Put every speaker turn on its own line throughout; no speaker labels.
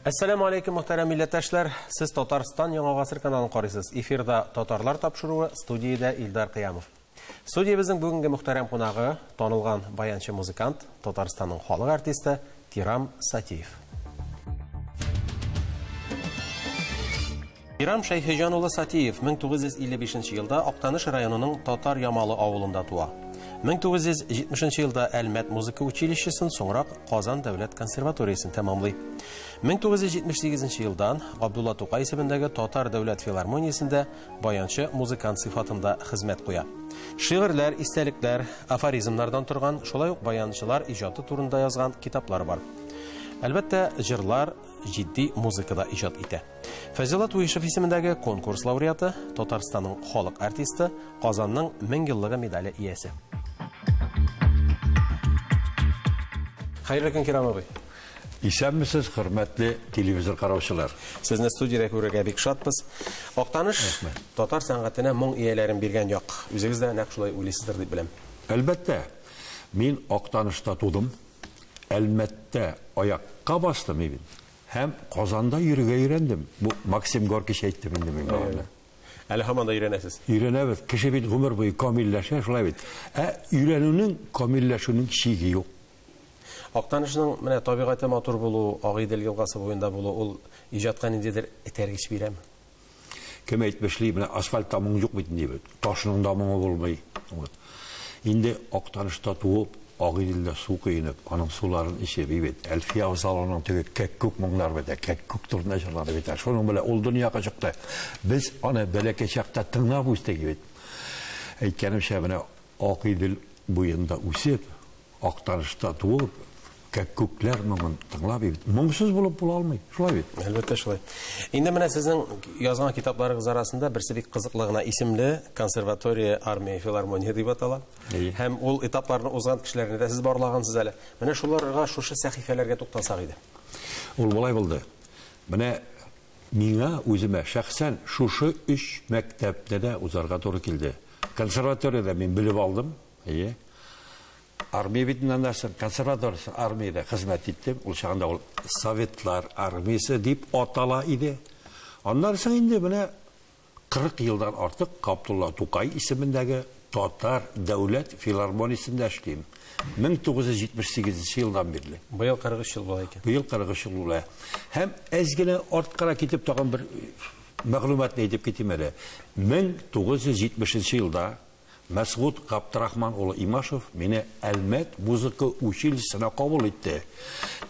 Әссәламү алейкум, мөхтәрәм милләттәшләр. Сез Татарстан Яңа Гасыр каналын карыйсыз. Эфирда Татарлар тапшыруы, студиядә Илдар Кыямов. Студиябезнең бүгенге мөхтәрәм кунагы, танылган баянчы музыкант, Татарстанның халык артисты Кирам Сатиев. Кирам Шәйхиҗан улы Сатиев 1955 елда Актаныш районының Татар Ямалы авылында туа. 1970 елда Әлмәт музыка училищесын, соңрак Казан дәүләт консерваториясен тәмамлый. 1978 елдан Габдулла Тукай исемендәге Татар дәүләт филармониясендә баянчы музыкант сыйфатында хезмәт куя. Шигырьләр, истәлекләр, афоризмнардан торган, шулай ук баянчылар иҗаты турында язган китаплар бар. Әлбәттә, җырлар, җитди музыкада иҗат итә. Фәзила Туишев исемендәге конкурс лауреаты, Татарстанның халык артисты, Казанның 1000 еллыгы медале иясе. Хәерле көн, Кирам абый.
Исәнмесез, хөрмәтле телевизор караучылар.
Сезне студиядә күрергә бик шатбыз. Актаныш татар сәнгатенә моң ияләрен биргән як. Үзегез дә нәкъ шулай уйлыйсыздыр дип беләм.
Әлбәттә. Мин Актанышта тудым. Әлмәттә аякка бастым бит. Һәм Казанда йөрергә өйрәндем. Бу Максим Горький әйтте инде миңа аны.
Әле һаман да өйрәнәсез.
Өйрәнәбез. Кеше бит гомер буе камилләшә, шулай бит. Ә өйрәнүнең, камилләшүнең чиге юк.
Актанышның менә табигате матур булу, Агыйдел елгасы буенда булу, ул иҗатка ниндидер этәргеч бирәме?
Кем әйтмешли, менә асфальтта моң юк бит инде. Ташның да моңы булмый. Вот. Инде Актанышта туып, Агыйделдә су коенып, аның суларын эчеп, бит. Әлфия Авзалованың теге кәккүк моңнар бит, кәккүк турында җырлады бит. Шуның белән ул дөньяга чыкты. Без аны бәләкәй чакта тыңлап үстек бит. Әйткәнемчә, менә Агыйдел буенда үсеп, Актанышта туып, кәккүкләр моңын тыңлап бит. Моңсыз булып була алмый. Шулай бит.
Әлбәттә шулай. Инде менә сезнең язган китапларыгыз арасында берсе бик кызыклы гына исемле Консерватория, армия, филармония дип атала. Һәм ул этапларны узган кешеләрне дә сез барлагансыз әле. Менә шуларга, шушы сәхифәләргә тукталсак иде.
Ул болай булды. Менә миңа үземә шәхсән шушы 3 мәктәптә дә узарга туры килде. Консерваториядә мин белеп алдым. Әйе. Армия битеннән нәрсә, консерватория армиядә хезмәт иттем. Ул чагында ул Советлар армиясе дип атала иде. Аннан соң инде менә 40 елдан артык Габдулла Тукай исемендәге Татар дәүләт филармониясендә эшлим. 1978 елдан бирле.
Быел 43 ел була икән.
Быел 43 ел була. Һәм әз генә арткара китеп тагын бер мәгълүматны әйтеп китим әле. 1970 елда Мәсгут Габдрахман улы Имашев мине Әлмәт музыка училищесына кабул итте.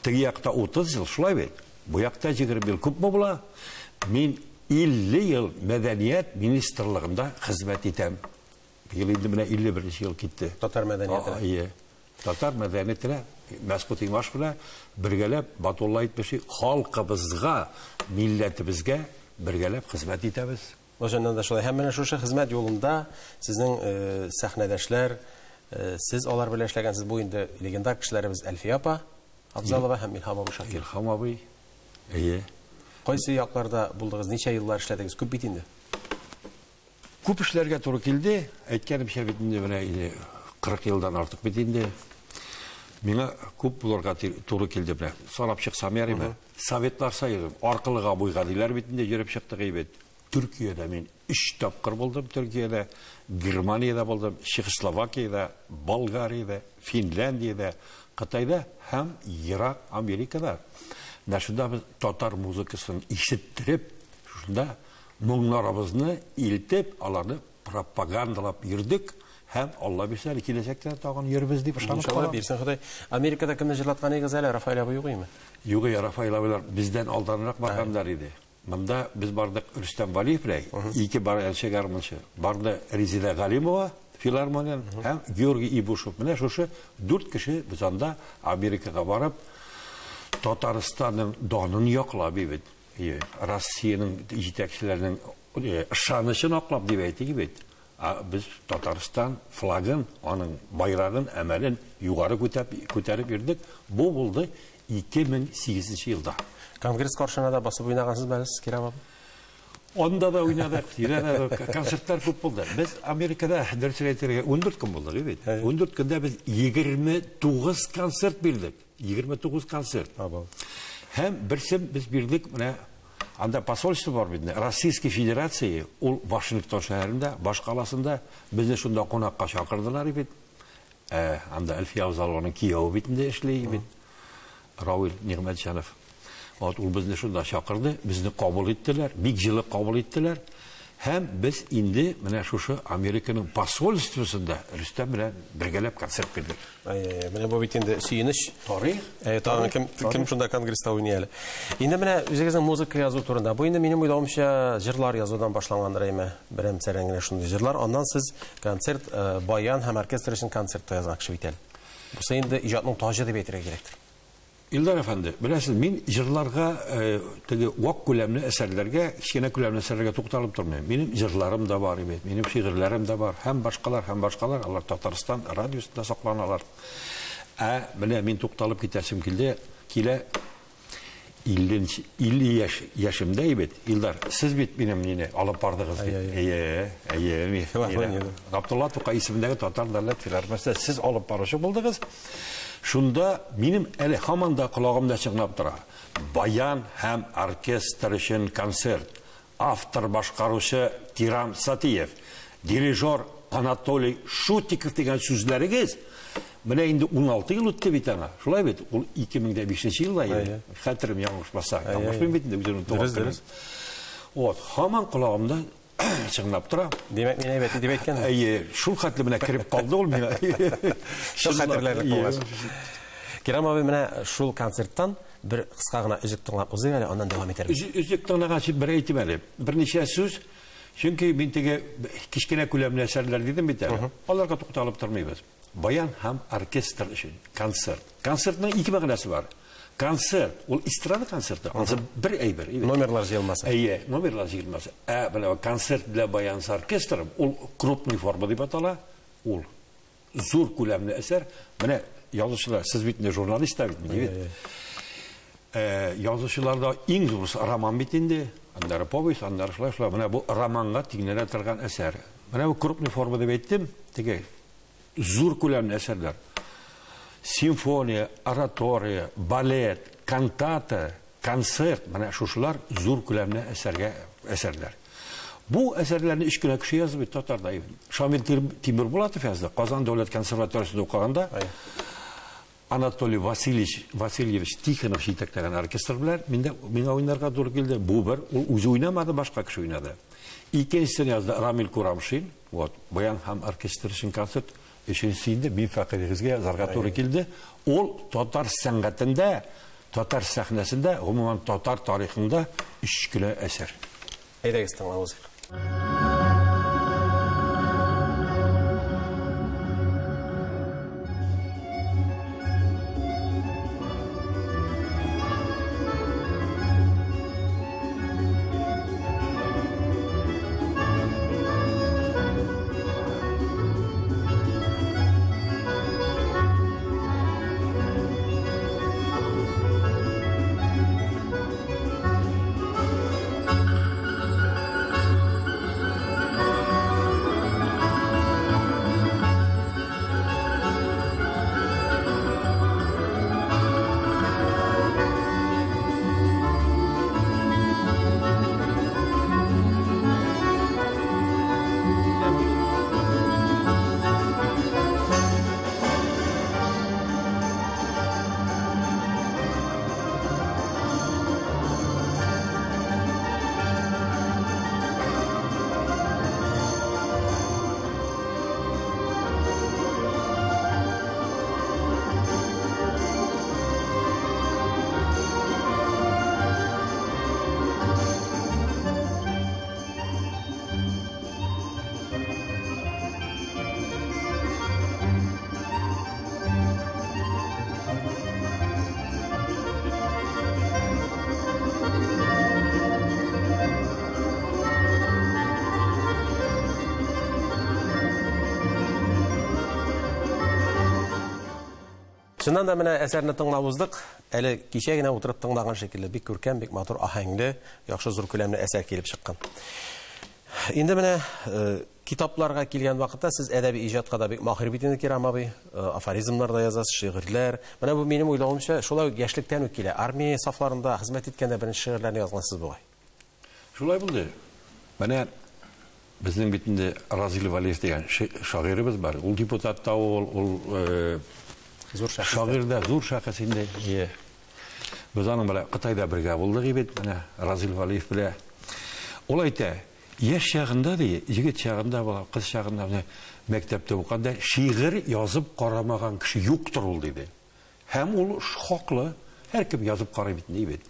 Теге якта 30 ел, шулай бит. Бу якта 20 ел күпме була? Мин 50 ел мәдәният министрлыгында хезмәт итәм. Быел инде менә 51 ел китте.
Татар мәдәнияте.
Әйе. Татар мәдәниятенә Мәсгут Имашев белән бергәләп Батулла әйтмешли, халкыбызга, милләтебезгә бергәләп хезмәт итәбез.
Чыннан да шулай. Һәм менә шушы хезмәт юлында сезнең сәхнәдәшләр, сез алар белән эшләгәнсез, бу инде легендар кешеләребез Әлфия апа Абзалова һәм Илһам абый Шакиров.
Илһам абый. Әйе.
Кайсы якларда булдыгыз, ничә еллар эшләдегез? Күп бит инде.
Күп эшләргә туры килде. Әйткәнемчә бит инде менә инде 40 елдан артык бит инде. Миңа күп булырга туры килде менә. Санап чыксам ярыймы? Советлар Союзы аркылыга буйга диләр бит инде, йөреп чыктык бит. Төркиядә мин 3 тапкыр булдым, Төркиядә, Германиядә булдым, Чехословакиядә, Болгариядә, Финляндиядә, Кытайда һәм Ерак Америкада. Менә шунда без татар музыкасын ишеттереп, шунда моңнарыбызны илтеп, аларны пропагандалап йөрдек һәм Алла бирсә, киләчәктә тагын йөрбез дип ышанып
калам. Иншалла, бирсен Ходай. Америкада кемне җырлаткан идегез әле? Рафаэль абый юк име?
Юк, Рафаэль абыйлар бездән алданрак барганнар иде. Монда без бардык Рөстәм Валиев белән, ике баянчы гармунчы. Барды Резеда Галимова филармониянең һәм Георгий Ибушев. Менә шушы 4 кеше без анда Америкага барып Татарстанның данын яклап бит. Россиянең җитәкчеләренең ышанычын аклап дип әйтик бит. Без Татарстан флагын, аның байрагын, әмәлен югары күтәреп йөрдек. Бу булды 2008 елда.
Конгресс каршына да басып уйнагансыз бәлки, Кирам абый?
Анда да уйнадык, тирәдә дә концертлар күп булды. Без Америкада, дөресен әйтергә, 14 көн булдык, бит. 14 көндә без 29 концерт бирдек. 29 концерт. Һәм берсен без бирдек менә анда посольство бар бит, Российской Федерации, ул Вашингтон шәһәрендә, баш каласында безне шунда кунакка чакырдылар бит. Анда Әлфия Авзалованың кияве бит инде эшли бит. Равил Нигъмәтҗанов. Вот ул безне шунда чакырды, безне кабул иттеләр, бик җылы кабул иттеләр. Һәм без инде менә шушы Американың посольствосында Рөстәм белән бергәләп концерт бирдек.
Ай, менә бу бит инде сөенеч.
Тарих.
Тагын кем шунда конгресста уйный әле. Инде менә үзегезнең музыка язу турында. Бу инде минем уйлавымча җырлар язудан башлангандыр әйме. Берәм-сәрән генә шундый җырлар. Аннан сез концерт, баян һәм оркестр өчен концерт та язган кеше бит әле. Бусы инде иҗатның таҗы дип әйтергә кирәктер.
Илдар әфәнде, беләсез, мин җырларга, теге вак күләмле әсәрләргә, кечкенә күләмле әсәрләргә тукталып тормыйм. Минем җырларым да бар бит, минем шигырьләрем дә бар, һәм башкалар, һәм башкалар, алар Татарстан радиосында сакланалар. Ә менә мин тукталып китәсем килде, килә 50 яшемдә бит. Илдар, сез бит минем мине алып бардыгыз бит. Әйе, әйе, Габдулла Тукай исемендәге Татар дәүләт филармониясендә сез алып баручы булдыгыз. Шунда минем әле һаман да колагымда чыңлап тора. Баян һәм оркестр өчен концерт. Автор башкаручы Кирам Сатиев, дирижер Анатолий Шутиков дигән сүзләрегез. Менә инде 16 ел үтте бит аңа. Шулай бит, ул 2005 елда иде. Хәтерем яңгышмаса, яңгышмыйм бит инде үземнең туган көнем. Вот, һаман колагымда чыңлап тора.
Димәк, мин әйбәт дип әйткән.
Әйе, шул хәтле менә кереп калды ул миңа.
Шул хәтерләрлек булгач. Кирам абый, менә шул концерттан бер кыска гына өзек тыңлап узыйк әле, аннан дәвам итәрбез.
Өзек тыңлаганчы бер әйтим әле. Берничә сүз. Чөнки мин теге кечкенә күләмле әсәрләр дидем бит әле. Аларга тукталып тормыйбыз. Баян һәм оркестр өчен концерт. Концертның ике мәгънәсе бар. Концерт, ул эстрада концерты, ансы бер әйбер.
Номерлар җыелмасы.
Әйе, номерлар җыелмасы. Ә менә концерт для баян с оркестром, ул крупный форма дип атала, ул зур күләмле әсәр. Менә язучылар, сез бит инде журналист та бит, бит. Язучыларда иң зурысы роман бит инде, аннары повесть, аннары шулай шулай. Менә бу романга тиңләнә торган әсәр. Менә бу крупный форма дип әйттем, теге зур күләмле әсәрләр. Симфония, оратория, балет, кантата, концерт, менә шушылар зур күләмле әсәргә әсәрләр. Бу әсәрләрне өч кенә кеше язды бит татарда. Шамил Тимербулатов язды. Казан дәүләт консерваториясендә укыганда Анатолий Васильевич Тихонов җитәкләгән оркестр белән миңа уйнарга туры килде. Бу бер, ул үзе уйнамады, башка кеше уйнады. Икенчесен язды Рамил Курамшин, вот, баян һәм оркестр өчен концерт. Өченчесе инде мин фәкыйрегезгә язарга туры килде. Ул татар сәнгатендә, татар сәхнәсендә, гомумән татар тарихында өч кенә әсәр.
Әйдәгез тыңлап узыйк. Чыннан да менә әсәрне тыңлап уздык. Әле кичә генә утырып тыңлаган шикелле бик күркәм, бик матур аһәңле, яхшы зур күләмле әсәр килеп чыккан. Инде менә китапларга килгән вакытта сез әдәби иҗатка да бик махир бит инде, Кирам абый. Афоризмнар да язасыз, шигырьләр. Менә бу минем уйлавымча, шулай ук яшьлектән үк килә. Армия сафларында хезмәт иткәндә беренче шигырьләрне язгансыз бугай.
Шулай булды. Менә безнең бит инде Разил Валиев дигән шагыйребез бар. Ул депутат та ул, ул
зур шәхес.
Шагыйрь дә, зур шәхес инде. Без аның белән Кытайда бергә булдык бит, менә Разил Валиев белән. Ул әйтә, яшь чагында ди, егет чагында була, кыз чагында менә мәктәптә укыганда шигырь язып карамаган кеше юктыр ул диде. Һәм ул хаклы, һәркем язып карый бит, ни бит.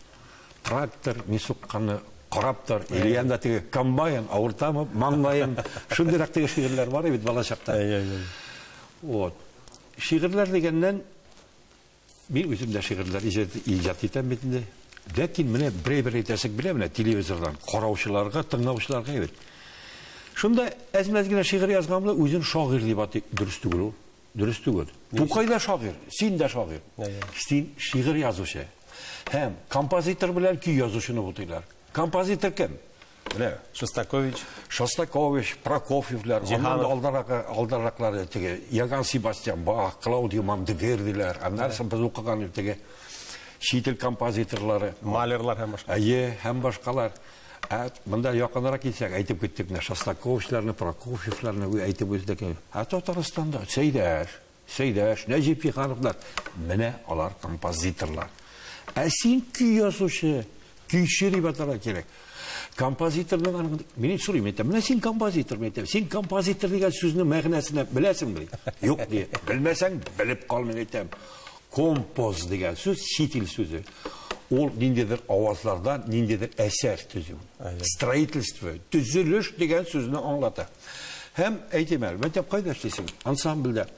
Трактор ни сукканны карап тор, или янда теге комбайн авыртамы, маңгаем, шундыйрак теге шигырьләр бар бит балачакта. Вот. Шигырьләр дигәннән мин үзем дә шигырьләр иҗат итәм бит инде. Ләкин менә берәй-бер әйтәсек белә менә телевизордан караучыларга, тыңлаучыларга бит. Шунда әз-мәз генә шигырь язган була, үзен шагыйрь дип атый. Дөрес түгел ул. Дөрес түгел. Тукай да шагыйрь, син дә шагыйрь. Син шигырь язучы. Һәм композитор белән көй язучыны бутыйлар. Композитор кем? Менә
Шостакович,
Шостакович, Прокофьевлар, аннан да алдараклары теге Иоганн Себастьян Бах, Клаудио Монтевердиләр, аннан соң без укыган теге чит ил композиторлары,
Малерлар һәм башкалар.
Әйе, һәм башкалар. Ә монда якынрак килсәк, әйтеп киттек менә Шостаковичларны, Прокофьевларны әйтеп үттек. Ә Татарстанда Сәйдәш, Сәйдәш, Нәҗип Җиһановлар, менә алар композиторлар. Ә син көй язучы, көйче дип атарга кирәк. Композиторның аның, мин сорыйм, әйтәм, менә син композитор, мин әйтәм, син композитор дигән сүзнең мәгънәсен беләсеңме? Юк, ди. Белмәсәң, белеп кал, мин әйтәм. Композ дигән сүз чит ил сүзе. Ул ниндидер авазлардан ниндидер әсәр төзү. Строительство, төзелеш дигән сүзне аңлата. Һәм әйтим әле, мәктәп кайда эшлисең? Ансамбльдә.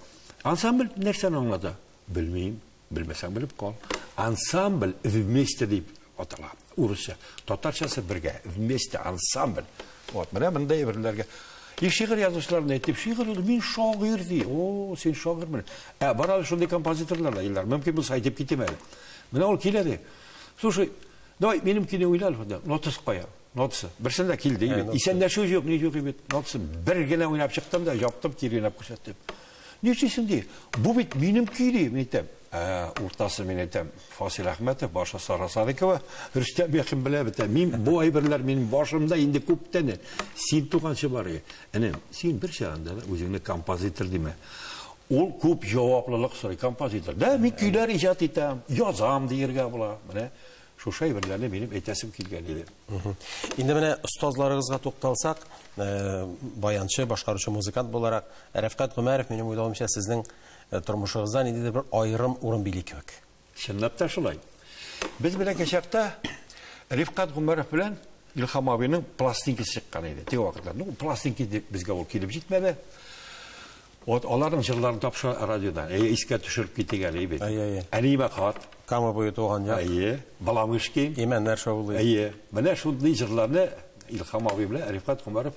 Ансамбль нәрсәне аңлата? Белмим. Белмәсәң белеп кал. Ансамбль вместе дип атала. Урысча, татарчасы бергә, вместе ансамбль. Вот, менә мондай әйберләргә. И шигырь язучыларны әйтеп, шигырь ул, мин шагыйрь ди. О, син шагыйрьме? Ә бар әле шундый композиторлар да, Илдар. Мөмкин булса әйтеп китим әле. Менә ул килә ди. Слушай, давай минем көйне уйла әле, нотасы кая? Нотасы. Берсендә килде, бит. Исәнләшү юк, ни юк бит. Нотасы бер генә уйнап чыктым да, яптым, кире уйнап күрсәттем. Нишлисең ди? Бу бит минем көй ди, мин әйтәм. Уртасы мин әйтәм, Фасил Әхмәтов, башы Сара Садыкова, Рөстәм Яхин белә бит. Мин бу әйберләр минем башымда инде күптән. Син туганчы бар. Энем, син бер чагында да үзеңне композитор димә. Ул күп җаваплылык сорый композитор. Да, мин көйләр иҗат итәм, язам диергә була. Менә шушы әйберләрне минем әйтәсем килгән иде.
Инде менә остазларыгызга тукталсак, баянчы, башкаручы музыкант буларак, Рәфкать Гомәров, минем уйлавымча, сезнең тормышыгызда ниндидер бер аерым урын били кебек.
Чынлап та шулай. Без бәләкәй чакта Рифкать Гомәров белән Илһам абыйның пластинкасы чыккан иде. Теге вакытта. Ну, пластинка дип безгә ул килеп җитмәде. Вот аларның җырларын тапшыра радиодан. Әйе, искә төшереп китик әле бит.
Әйе, әйе.
Әниемә хат.
Кама буе туган як.
Әйе, Баламышкин.
Имәннәр шаулый.
Әйе. Менә шундый җырларны Илһам абый белән Рифкать Гомәров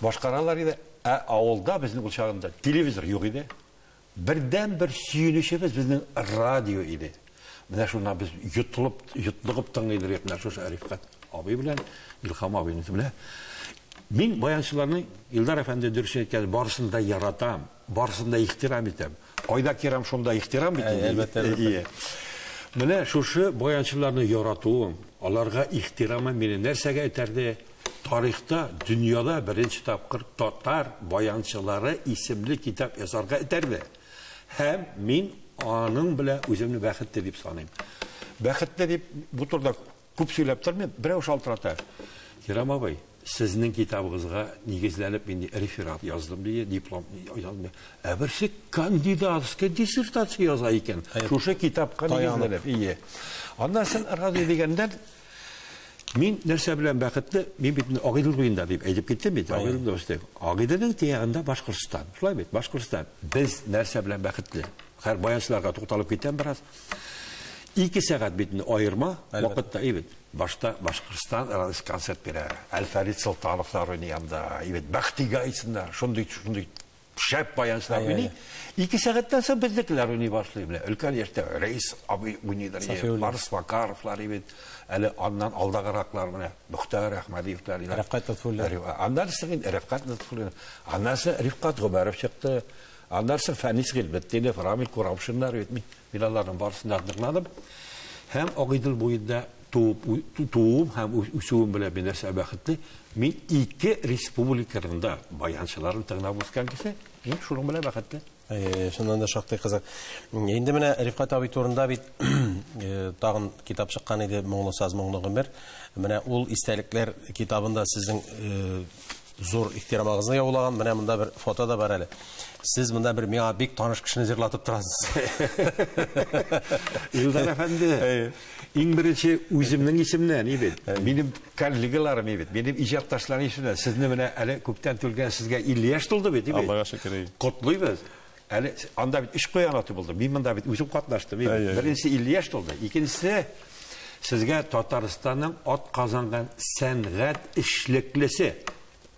башкаралар иде. Ә авылда безнең ул чагында телевизор юк иде. Бердән-бер сөенечебез безнең радио иде. Менә шуннан без йотылып, йотлыгып тыңлый идек менә шушы Рифкать абый белән Илһам абыйны. Менә мин баянчыларны, Илдар әфәнде дөрес әйткән, барысын да яратам, барысын да ихтирам итәм. Кайда кирәм, шунда ихтирам бит инде.
Әлбәттә, әлбәттә.
Менә шушы баянчыларны яратуым, аларга ихтирамым мине нәрсәгә этәрде? Тарихта, дөньяда беренче тапкыр татар баянчылары исемле китап язарга этәрде. Һәм мин аның белән үземне бәхетле дип саныйм. Бәхетле дип бу турыда күп сөйләп тормыйм, берәү шалтырата. Кирам абый, сезнең китабыгызга нигезләнеп мин реферат яздым ди, диплом яздым. Ә берсе кандидатская диссертация яза икән. Шушы китапка нигезләнеп, ие. Аннан соң радио дигәндән мин нәрсә белән бәхетле, мин бит Агыйдел буенда дип әйтеп киттем бит, Агыйделдә үстек. Агыйделнең тиягендә Башкортстан. Шулай бит, Башкортстан. Без нәрсә белән бәхетле? Хәр баянчыларга тукталып китәм бераз. 2 сәгать бит аерма вакытта, бит. Башта Башкортстан радиосы концерт бирә. Әлфәрит Солтановлар уйный анда, бит. Бәхтигә әйтсеннәр, шундый, шундый Шәп баянчылар уйный. 2 сәгатьтән соң безнекеләр уйный башлый менә. Өлкән яшьтә Рәис абый уйныйдыр, Барыс Макаровлар бит. Әле аннан алдагыраклар менә Мөхтәр Әхмәдиевләр,
Рәфкать Лотфуллин.
Аннан соң Рәфкать Лотфуллин, аннан соң Рифкать Гомәров чыкты. Аннан соң Фәнис Гыйльметдинов, Рамил Курамшиннар бит. Мин аларның барысын да тыңладым. Һәм Агыйдел буенда туым һәм үсүем белән мин нәрсә бәхетле. Мин 2 республиканың да баянчыларын тыңлап үскән кеше, мин шуның белән бәхетле.
Шуннан да шактый кызык. Инде менә Рифкать абый турында бит тагын китап чыккан иде, Моңлы саз, моңлы гомер. Менә ул истәлекләр китабында сезнең зур ихтирамыгызны яулаган. Менә монда бер фото да бар әле. Сез монда бер миңа бик таныш кешене җырлатып торасыз.
Илдар әфәнде, иң беренче үземнең исемнән, бит. Минем коллегаларым, бит. Минем иҗатташларым исеменнән. Сезне менә әле күптән түгел сезгә 50 яшь тулды бит, бит.
Аллага шөкер.
Котлыйбыз. Әле анда бит 3 куян аты булды. Мин монда бит үзем катнаштым. Беренче 50 яшь тулды. Икенчесе сезгә Татарстанның ат казанган сәнгать эшлеклесе.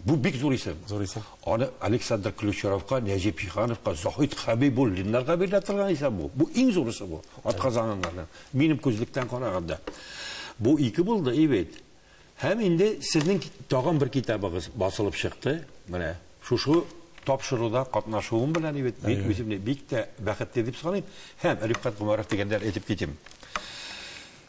Бу бик зур исем.
Зур исем.
Аны Александр Ключеровка, Нәҗип Җиһановка, Заһид Хәбибуллиннарга бирелә торган исем бу. Бу иң зурысы бу. Ат казанганнардан. Минем күзлектән караганда. Бу 2 булды, бит. Һәм инде сезнең тагын бер китабыгыз басылып чыкты. Менә шушы тапшыруда катнашуым белән бит мин үземне бик тә бәхетле дип саныйм. Һәм Рифкать Гомәров дигәндә әйтеп китим.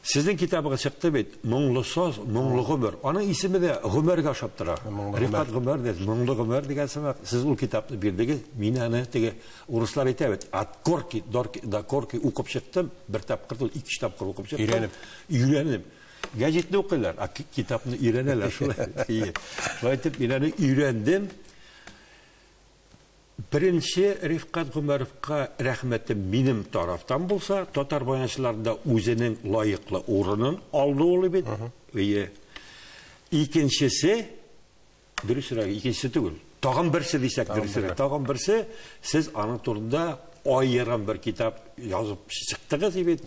Сезнең китабыгыз чыкты бит, Моңлы саз, моңлы гомер. Аның исеме дә Гомәргә ошап тора. Рифкать Гомәр дә Моңлы гомер дигән сымак. Сез ул китапны бирдегез, мин аны теге урыслар әйтә бит, от корки до корки укып чыктым, бер тапкыр түгел, 2 тапкыр укып чыктым.
Өйрәнеп.
Өйрәнеп. Гәзитне укыйлар, ә китапны өйрәнәләр шулай. Шулай итеп мин аны өйрәндем. Беренче Рифкать Гомәровка рәхмәтем минем тарафтан булса, татар баянчыларында үзенең лаеклы урынын алды ул бит. Ие. Икенчесе, дөресрәге, икенчесе түгел. Тагын берсе дисәк, дөресрәк. Тагын берсе, сез аның турында аерым бер китап язып чыктыгыз бит.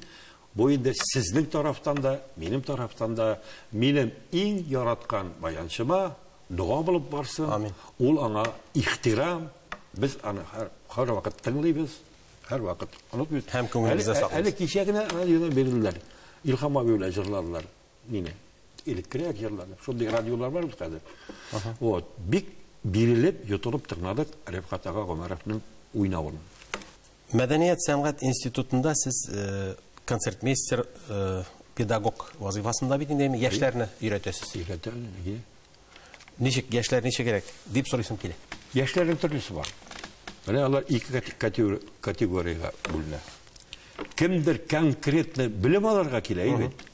Бу инде сезнең тарафтан да, минем тарафтан да, минем иң яраткан баянчыма дога булып барсын.
Амин.
Ул аңа ихтирам. Без аны һәр вакыт тыңлыйбыз, һәр вакыт онытмыйбыз.
Һәм күңелебездә саклыйбыз.
Әле кичә генә радиодан бирделәр. Илһам абый белән җырладылар. Мине электрик җырлады. Шундый радиолар бар бит хәзер. Вот, бик бирелеп, йотылып тыңладык Рифкать ага Гомәровның уйнавын.
Мәдәният сәнгать институтында сез концертмейстер, педагог вазифасында бит инде яшьләрне өйрәтәсез.
Өйрәтәм, әйе.
Ничек яшьләр ничек кирәк дип сорыйсым килә.
Яшьләрнең төрлесе бар. Менә алар ике категориягә бүленә. Кемдер конкретно белем алырга килә, бит.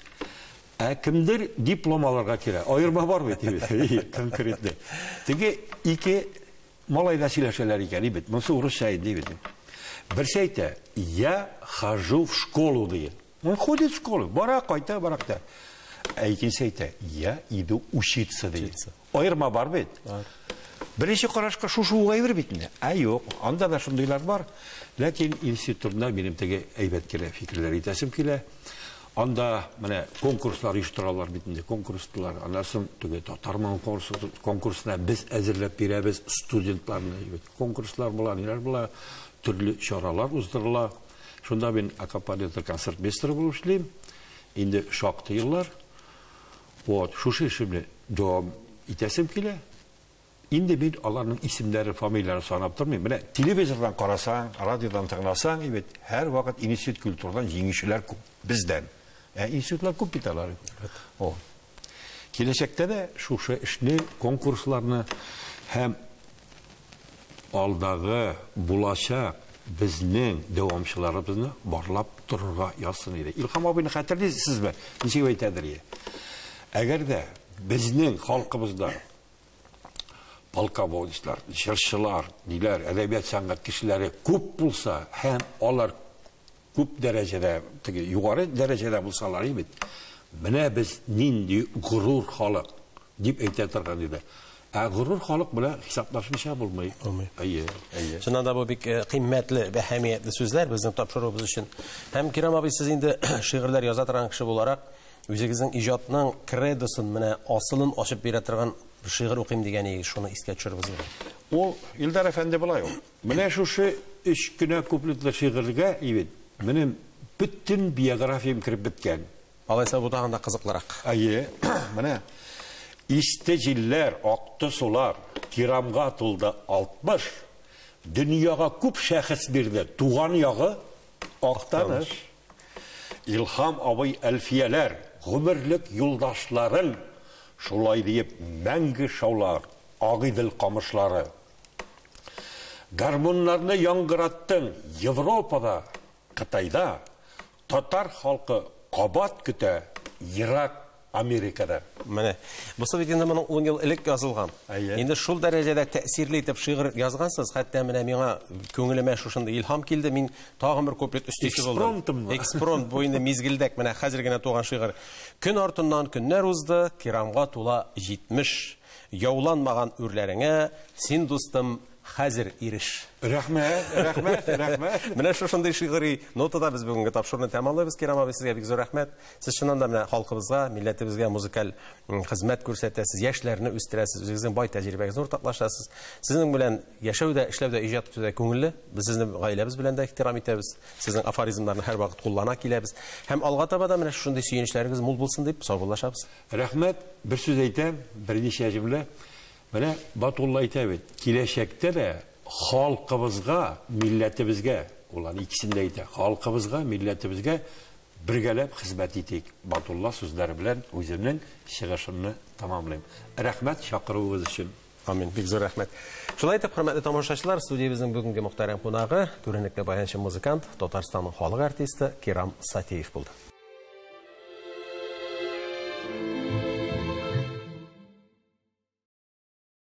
Ә кемдер диплом алырга килә. Аерма бар бит, бит, конкретно. Теге ике малай да сөйләшәләр икән, бит. Монысы урысча инде, бит. Берсе әйтә, я хожу в школу, ди. Он ходит в школу, бара, кайта, бара, кайта. Ә икенчесе әйтә, я иду учиться, ди. Аерма бар бит. Беренче карашка шушы ук әйбер бит инде. Ә юк, анда да шундыйлар бар. Ләкин институтта минем теге әйбәт кенә фикерләр әйтәсем килә. Анда менә конкурслар оештыралар бит инде, конкурслар. Аннан соң теге татар моң конкурсына без әзерләп бирәбез студентларны. Бит конкурслар була, ниләр була, төрле чаралар уздырыла. Шунда мин аккомпаниатор концертмейстер булып эшлим. Инде шактый еллар. Вот, шушы эшемне дәвам итәсем килә. Инде мин аларның исемнәре, фамилияләрен санап тормыйм. Менә телевизордан карасаң, радиодан тыңласаң, бит һәр вакыт институт культурадан җиңүчеләр күп бездән. Ә институтлар күп бит алар. О. Киләчәктә дә шушы эшне, конкурсларны һәм алдагы булачак безнең дәвамчыларыбызны барлап торырга язсын иде. Илһам абыйны хәтерлисезме? Ничек әйтәдер иде? Әгәр дә безнең халкыбызда полководецлар, җырчылар, ниләр, әдәбият сәнгать кешеләре күп булса һәм алар күп дәрәҗәдә, теге югары дәрәҗәдә булсалар бит, менә без нинди горур халык дип әйтә торган иде. Ә горур халык белән хисаплашмыйча булмый.
Булмый.
Әйе, әйе.
Чыннан да бу бик кыйммәтле, әһәмиятле сүзләр безнең тапшыруыбыз өчен. Һәм Кирам абый, сез инде шигырьләр яза торган кеше буларак, үзегезнең иҗатның кредосын, менә асылын ачып бирә торган шигырь укыйм дигән иде, шуны искә төшереп узыйк.
Ул Илдар әфәнде болай ул. Менә шушы өч кенә куплетлы шигырьгә бит минем бөтен биографиям кереп беткән.
Алайса бу тагын да кызыклырак.
Әйе, менә исте җилләр, акты сулар, Кирамга тулды 60. Дөньяга күп шәхес бирде, туган ягы Актаныш. Илһам абый Әлфияләр, гомерлек юлдашларын, шулай диеп мәңге шаулар Агыйдел камышлары. Гармуннарны яңгыраттың Европада, Кытайда, татар халкы кабат көтә ерак Америкада.
Менә. Бусы бит инде моның 10 ел элек язылган.
Әйе.
Инде шул дәрәҗәдә тәэсирле итеп шигырь язгансыз, хәтта менә миңа күңелемә шушындый илһам килде, мин тагын бер куплет өстисе булдым.
Экспромтымы?
Экспромт, бу инде мизгелдәк, менә хәзер генә туган шигырь. Көн артыннан көннәр узды, Кирамга тула 70. Яуланмаган үрләреңә, син, дустым, хәзер иреш.
Рәхмәт, рәхмәт, рәхмәт.
Менә шушындый шигъри нотада без бүгенге тапшыруны тәмамлыйбыз. Кирам абый, сезгә бик зур рәхмәт. Сез чыннан да менә халкыбызга, милләтебезгә музыкаль хезмәт күрсәтәсез, яшьләрне үстерәсез, үзегезнең бай тәҗрибәгезне уртаклашасыз. Сезнең белән яшәү дә, эшләү дә, иҗат итү дә күңелле. Без сезне гаиләбез белән дә ихтирам итәбез. Сезнең афоризмнарны һәрвакыт куллана киләбез. Һәм алга таба да менә шушындый сөенечләрегез мул булсын дип саубуллашабыз.
Рәхмәт, бер сүз әйтәм, берничә җөмлә. Менә Батулла әйтә бит, киләчәктә дә халкыбызга, милләтебезгә, ул аны икесен дә әйтә, халкыбызга, милләтебезгә бергәләп хезмәт итик. Батулла сүзләре белән үземнең чыгышымны тәмамлыйм. Рәхмәт чакыруыгыз өчен.
Амин, бик зур рәхмәт. Шулай итеп, хөрмәтле тамашачылар, студиябезнең бүгенге мөхтәрәм кунагы, күренекле баянчы музыкант, Татарстанның халык артисты Кирам Сатиев булды.